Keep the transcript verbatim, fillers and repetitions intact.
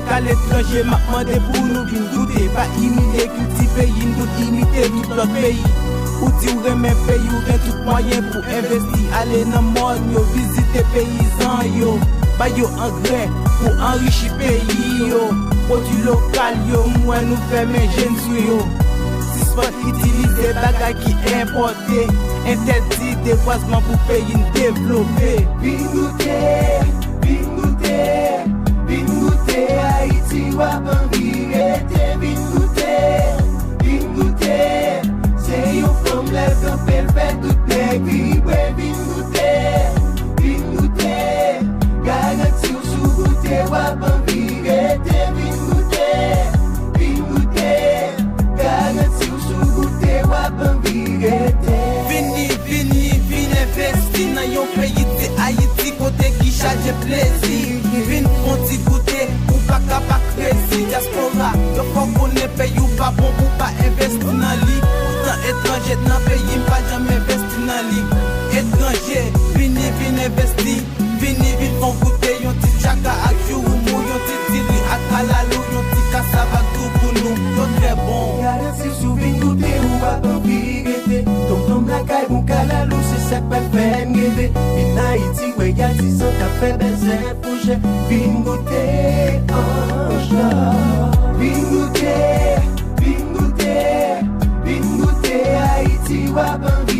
Kaletranje, m ap mande pou nou vin goute. Pa imilye kilti peyi n pou n imite tout lòt peyi. Ou di w renmen peyi w, gen tout mwayen pou envesti. Ale nan mòn yo, vizite peyizan yo. Ba yo angrè pou anrichi peyi yo. Pwodui lokal yo, m wè nou fèmen je n sou yo. Sispann itilize bagay ki enpòte. Entèdi debwazman pou peyi n devlope. Vin goute, vin goute, vin goute Ayiti, w ap anvi rete. Vin goute, vin goute, se yon fanm lèv kanpe, l fè tout nèg vibre. Vin goute, vin goute, garanti w si w goute, w ap anvi rete. Vin goute, vin goute, garanti w si w goute, w ap anvi rete. Vini, vini, vin envesti nan yon peyi ti Ayiti kote ki chaje plezi. Vin pran ti goute, ou pa ka pa krezi. Dyaspora, yo fè w konnen peyi w pa bon pou pa envesti nan li. Poutan etranje nan peyi m pa janm envesti nan li. Etranje, vini, vin envesti. Vini, vin fè w goute yon ti tchaka ak chouroumou, yon ti diri ak kalalou, yon ti kasav ak doukounou. Yo trè bon. Gade si sou vin goute, ou ap anvi rete. Tonton lakay, bon kalalou, se sa k pral fè n reve. Vin Ayiti, wè y a dizan k ap fè bèzè foujè. Vin goute anj la. Vin goute, vin goute, vin goute Ayiti, w ap anvi